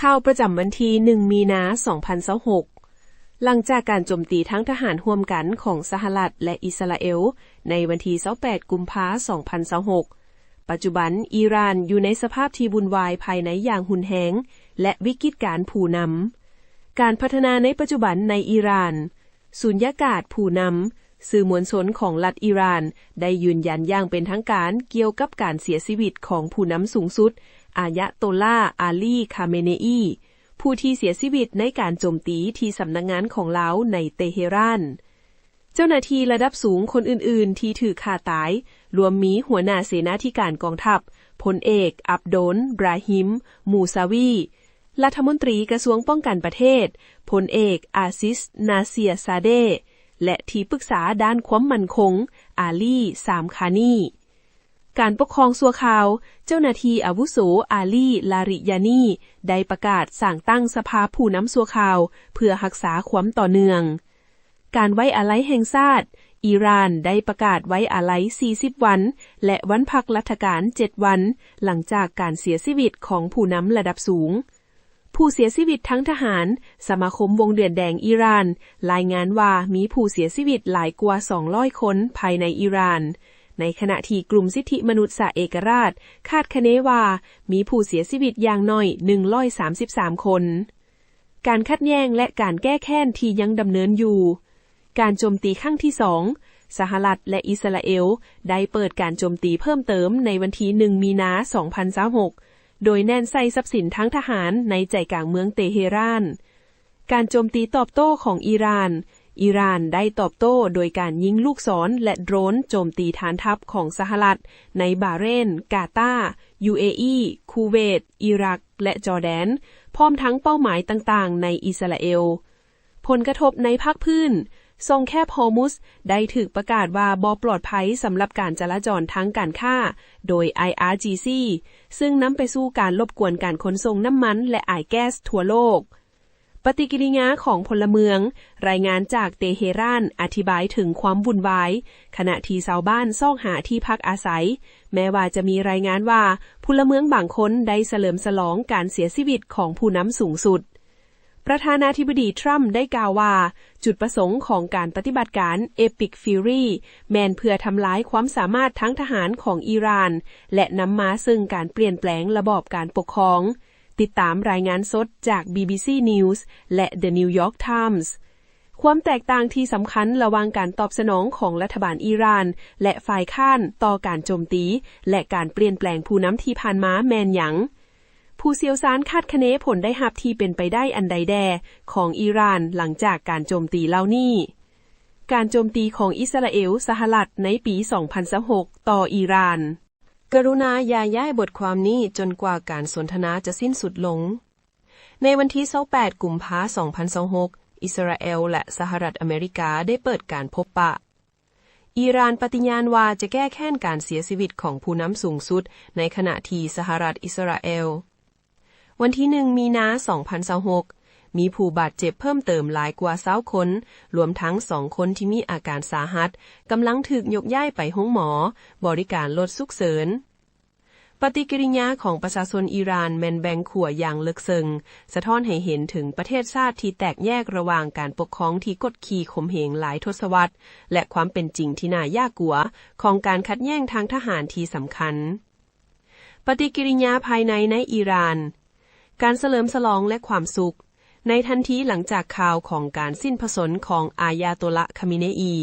ຂ່າວປະຈຳວັນທີໜຶ່ງ ມີນາ ສອງພັນຊາວຫົກ. ຫຼັງຈາກການໂຈມຕີທາງທະຫານຮ່ວມກັນຂອງສະຫະລັດ ແລະ ອິດສະຣາເອວ ໃນວັນທີຊາວແປດ ກຸມພາ ສອງພັນຊາວຫົກ, ປັດຈຸບັນ ອີຣານຢູ່ໃນສະພາບທີ່ວຸ່ນວາຍພາຍໃນຢ່າງຮຸນແຮງ ແລະ ວິກິດການຜູ້ນຳ. ການພັດທະນາໃນປັດຈຸບັນໃນອີຣານ. ສຸນຍາກາດຜູ້ນຳ, ສື່ມວນຊົນຂອງລັດອີຣານໄດ້ຢືນຢັນຢ່າງເປັນທາງການກ່ຽວກັບການເສຍຊີວິດຂອງຜູ້ນຳສູງສຸດ ອາຍາໂຕລາ ອາລີ ຄາເມເນອີ ຜູ້ທີ່ເສຍຊີວິດໃນການໂຈມຕີທີ່ສຳນັກງານຂອງລາວໃນເຕເຮຣານ. ເຈົ້າໜ້າທີ່ລະດັບສູງຄົນອື່ນໆທີ່ຖືກຂ້າຕາຍ ລວມມີຫົວໜ້າເສນາທິການກອງທັບ ພົນເອກ ອັບໂດນ ບຣາຮິມ ມູຊາວີ, ລັດຖະມົນຕີກະຊວງປ້ອງກັນປະເທດ ພົນເອກ ອາຊິສ ນາເຊຍຊາເດ ແລະ ທີ່ປຶກສາດ້ານຄວາມໝັ້ນຄົງ ອາລີ ຊາມຄານີ. ການປົກຄອງຊົ່ວຄາວ. ເຈົ້າໜ້າທີ່ອາວຸໂສ ອາລີ ລາຣິຍານີ ໄດ້ປະກາດສ້າງຕັ້ງສະພາຜູ້ນຳຊົ່ວຄາວ ເພື່ອຮັກສາຄວາມຕໍ່ເນື່ອງ. ການໄວ້ອາໄລແຫ່ງຊາດ. ອີຣານໄດ້ປະກາດໄວ້ອາໄລສີ່ສິບວັນ ແລະ ວັນພັກລັດຖະການເຈັດວັນ ຫຼັງຈາກການເສຍຊີວິດຂອງຜູ້ນຳລະດັບສູງ. ຜູ້ເສຍຊີວິດທາງທະຫານ. ສະມາຄົມວົງເດືອນແດງອີຣານລາຍງານວ່າມີຜູ້ເສຍຊີວິດຫຼາຍກວ່າສອງຮ້ອຍຄົນພາຍໃນອີຣານ, ໃນຂະນະທີ່ກຸ່ມສິດທິມະນຸດສະເອກະລາດຄາດຄະເນວ່າມີຜູ້ເສຍຊີວິດຢ່າງໜ້ອຍໜຶ່ງຮ້ອຍສາມສິບສາມຄົນ. ການຂັດແຍ່ງ ແລະ ການແກ້ແຄ້ນທີ່ຍັງດຳເນີນຢູ່. ການໂຈມຕີຄັ້ງທີສອງ. ສະຫະລັດ ແລະ ອິດສະຣາເອວໄດ້ເປີດການໂຈມຕີເພີ່ມເຕີມໃນວັນທີໜຶ່ງ ມີນາ ສອງພັນຊາວຫົກ ໂດຍແໜ້ນໃສ່ຊັບສິນທາງທະຫານໃນໃຈກາງເມືອງເຕເຮຣານ. ການໂຈມຕີຕອບໂຕ້ຂອງອີຣານ. ອີຣານໄດ້ຕອບໂຕ້ໂດຍການຍິງລູກສອນ ແລະ ໂດຣນໂຈມຕີຖານທັບຂອງສະຫະລັດໃນບາເຣນ, ກາຕາ, ຢູເອອີ, ຄູເວດ, ອີຣັກ ແລະ ຈໍແດນ, ພ້ອມທັງເປົ້າໝາຍຕ່າງໆໃນອິດສະຣາເອວ. ຜົນກະທົບໃນພາກພື້ນ. ຊ່ອງແຄບຮໍມຸດໄດ້ຖືກປະກາດວ່າບໍ່ປອດໄພສຳລັບການຈະລາຈອນທາງການຄ້າໂດຍ ໄອອາຈີຊີ ຊຶ່ງນຳໄປສູ່ການລົບກວນການຂົນສົ່ງນ້ຳມັນ ແລະ ອາຍແກັສທົ່ວໂລກ. ປະຕິກິລິຍາຂອງພົນລະເມືອງ. ລາຍງານຈາກເຕເຮຣານອະທິບາຍເຖິງຄວາມວຸ່ນວາຍ ຂະນະທີ່ຊາວບ້ານຊອກຫາທີ່ພັກອາໄສ, ແມ້ວ່າຈະມີລາຍງານວ່າພົນລະເມືອງບາງຄົນໄດ້ສະເຫຼີມສະຫຼອງການເສຍຊີວິດຂອງຜູ້ນຳສູງສຸດ. ປະທານາທິບໍດີທຣຳໄດ້ກ່າວວ່າ ຈຸດປະສົງຂອງການປະຕິບັດການ Epic Fury ແມ່ນເພື່ອທຳລາຍຄວາມສາມາດທາງທະຫານຂອງອີຣານ ແລະ ນຳມາເຊິ່ງການປ່ຽນແປງລະບອບການປົກຄອງ. ຕິດຕາມລາຍງານສົດຈາກ ບີບີຊີ News ແລະ The New York Times. ຄວາມແຕກຕ່າງທີ່ສຳຄັນລະຫວ່າງການຕອບສະໜອງຂອງລັດຖະບານອີຣານ ແລະ ຝ່າຍຄ້ານຕໍ່ການໂຈມຕີ ແລະ ການປ່ຽນແປງຜູ້ນຳທີ່ຜ່ານມາແມ່ນຫຍັງ? ຜູ້ຊ່ຽວຊານຄາດຄະເນຜົນໄດ້ຮັບທີ່ເປັນໄປໄດ້ອັນໃດແດ່ຂອງອີຣານຫຼັງຈາກການໂຈມຕີເຫຼົ່ານີ້. ການໂຈມຕີຂອງອິດສະຣາເອວ-ສະຫະລັດໃນປີສອງພັນຊາວຫົກຕໍ່ອີຣານ. ກະລຸນາຢ່າຍ້າຍບົດຄວາມນີ້ຈົນກວ່າການສົນທະນາຈະສິ້ນສຸດລົງ. ໃນວັນທີຊາວແປດ ກຸມພາ ສອງພັນຊາວຫົກ, ອິດສະຣາເອວ ແລະ ສະຫະລັດອາເມລິກາໄດ້ເປີດການພົບປະ. ອີຣານປະຕິຍານວ່າຈະແກ້ແຄ້ນການເສຍຊີວິດຂອງຜູ້ນຳສູງສຸດ, ໃນຂະນະທີ່ສະຫະລັດອິດສະຣາເອວ. ວັນທີໜຶ່ງ ມີນາ ສອງພັນຊາວຫົກ, ມີຜູ້ບາດເຈັບເພີ່ມເຕີມຫຼາຍກວ່າຊາວຄົນ, ລວມທັງສອງຄົນທີ່ມີອາການສາຫັດ, ກຳລັງຖືກຍົກຍ້າຍໄປໂຮງໝໍ, ບໍລິການລົດສຸກເສີນ. ປະຕິກິລິຍາຂອງປະຊາຊົນອີຣານແມ່ນແບ່ງຂົ້ວຢ່າງເລິກເຊິ່ງ, ສະທ້ອນໃຫ້ເຫັນເຖິງປະເທດຊາດທີ່ແຕກແຍກລະຫວ່າງການປົກຄອງທີ່ກົດຂີ່ຂົ່ມເຫງຫຼາຍທົດສະວັດ ແລະ ຄວາມເປັນຈິງທີ່ໜ້າຢ້າກົວຂອງການຂັດແຍ່ງທາງທະຫານທີ່ສຳຄັນ. ປະຕິກິລິຍາພາຍໃນໃນອີຣານ. ການສະເຫຼີມສະຫຼອງ ແລະ ຄວາມສຸກ. ໃນທັນທີຫຼັງຈາກຂ່າວຂອງການສິ້ນພະຊົນຂອງອາຍາໂຕລາ ຄາເມເນອີ,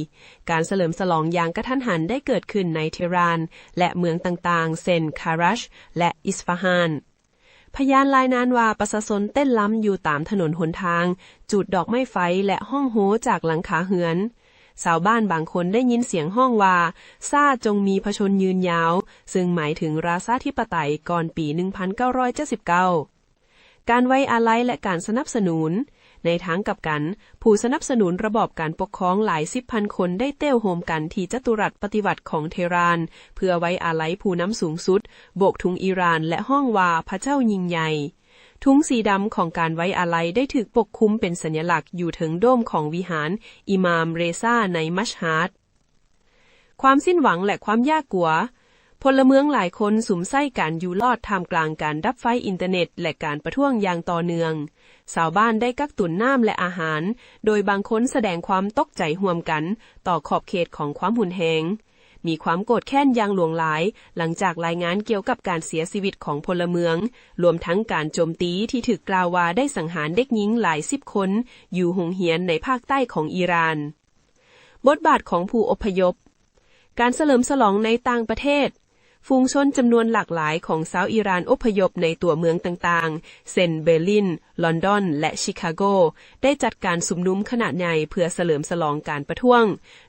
ການສະເຫຼີມສະຫຼອງຢ່າງກະທັນຫັນໄດ້ເກີດຂຶ້ນໃນເທຣານ ແລະ ເມືອງຕ່າງໆ ເຊັ່ນ ຄາຣັຊ ແລະ ອິສຟາຮານ. ພະຍານລາຍງານວ່າປະຊາຊົນເຕັ້ນລຳຢູ່ຕາມຖະໜົນຫົນທາງ, ຈູດດອກໄມ້ໄຟ ແລະ ຮ້ອງໂຮຈາກຫຼັງຄາເຮືອນ. ຊາວບ້ານບາງຄົນໄດ້ຍິນສຽງຮ້ອງວ່າ, ຊາດຈົ່ງມີພະຊົນຍືນຍາວ, ຊຶ່ງໝາຍເຖິງລາຊາທິປະໄຕກ່ອນປີໜຶ່ງພັນເກົ້າຮ້ອຍເຈັດສິບເກົ້າ. ການໄວ້ອາໄລ ແລະ ການສະໜັບສະໜູນ. ໃນທາງກັບກັນ, ຜູ້ສະໜັບສະໜູນລະບອບການປົກຄອງຫຼາຍສິບພັນຄົນໄດ້ເຕ້ວໂຮມກັນທີ່ຈະຕຸລັດປະຕິວັດຂອງເທຣານ ເພື່ອໄວ້ອາໄລຜູ້ນຳສູງສຸດ, ໂບກທຸງອີຣານ ແລະ ຮ້ອງວ່າ ພະເຈົ້າຍິ່ງໃຫຍ່. ທຸງສີດຳຂອງການໄວ້ອາໄລໄດ້ຖືກປົກຄຸມເປັນສັນຍະລັກຢູ່ເທິງໂດມຂອງວິຫານອີມາມເຣຊາໃນມັດຮາດ. ຄວາມສິ້ນຫວັງ ແລະ ຄວາມຢ້າກົວ. ພົນລະເມືອງຫຼາຍຄົນສຸມໃຊ້ການຢູ່ລອດທ່າມກາງການດັບໄຟອິນເຕີເນັດ ແລະ ການປະທ້ວງຢ່າງຕໍ່ເນື່ອງ. ຊາວບ້ານໄດ້ກັກຕຸນນ້ຳ ແລະ ອາຫານ, ໂດຍບາງຄົນສະແດງຄວາມຕົກໃຈຮ່ວມກັນຕໍ່ຂອບເຂດຂອງຄວາມຮຸນແຮງ. ມີຄວາມໂກດແຄ້ນຢ່າງຫຼວງຫຼາຍ ຫຼັງຈາກລາຍງານກ່ຽວກັບການເສຍຊີວິດຂອງພົນລະເມືອງ, ລວມທັງການໂຈມຕີທີ່ຖືກກ່າວວ່າໄດ້ສັງຫານເດັກຍິງຫຼາຍສິບຄົນຢູ່ໂຮງຮຽນໃນພາກໃຕ້ຂອງອີຣານ. ບົດບາດຂອງຜູ້ອົບພະຍົບ. ການສະເຫຼີມສະຫຼອງໃນຕ່າງປະເທດ. ຝູງຊົນຈຳນວນຫຼາກຫຼາຍຂອງຊາວອີຣານອົບພະຍົບໃນຕົວເມືອງຕ່າງໆ ເຊັ່ນ ເບີລິນ, ລອນດອນ ແລະ ຊິຄາໂກ ໄດ້ຈັດການຊຸມນຸມຂະໜາດໃຫຍ່ເພື່ອສະເຫຼີມສະຫຼອງການປະທ້ວງ,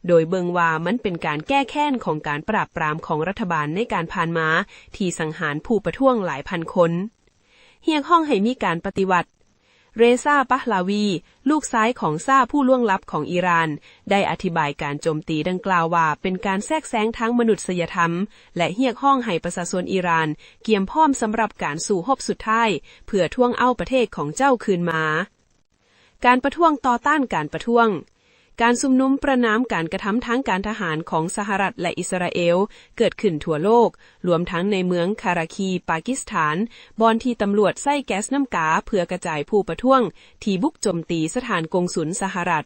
ໂດຍເບິ່ງວ່າມັນເປັນການແກ້ແຄ້ນຂອງການປາບປາມຂອງລັດຖະບານໃນການຜ່ານມາ ທີ່ສັງຫານຜູ້ປະທ້ວງຫຼາຍພັນຄົນ. ຮຽກຮ້ອງໃຫ້ມີການປະຕິວັດ. ເຣຊາ ປາຮລາວີ ລູກຊາຍຂອງຊາຜູ້ລ່ວງລັບຂອງອີຣານ ໄດ້ອະທິບາຍການໂຈມຕີດັ່ງກ່າວວ່າເປັນການແຊກແຊງທາງມະນຸດສະຍະທຳ ແລະ ຮຽກຮ້ອງໃຫ້ປະຊາຊົນອີຣານກຽມພ້ອມສຳລັບການສູ້ຮົບສຸດທ້າຍ ເພື່ອທວງເອົາປະເທດຂອງເຈົ້າຄືນມາ. ການປະທ້ວງຕໍ່ຕ້ານການປະທ້ວງ. ການຊຸມນຸມປະນາມການກະທຳທາງການທະຫານຂອງສະຫະລັດ ແລະ ອິດສະຣາເອວ ເກີດຂຶ້ນທົ່ວໂລກ, ລວມທັງໃນເມືອງຄາຣາຄີ ປາກິສຖານ, ບ່ອນທີ່ຕຳຫຼວດໃຊ້ແກັສນ້ຳກາເພື່ອກະຈາຍຜູ້ປະທ້ວງທີ່ບຸກໂຈມຕີສະຖານກົງສຸນສະຫະລັດ.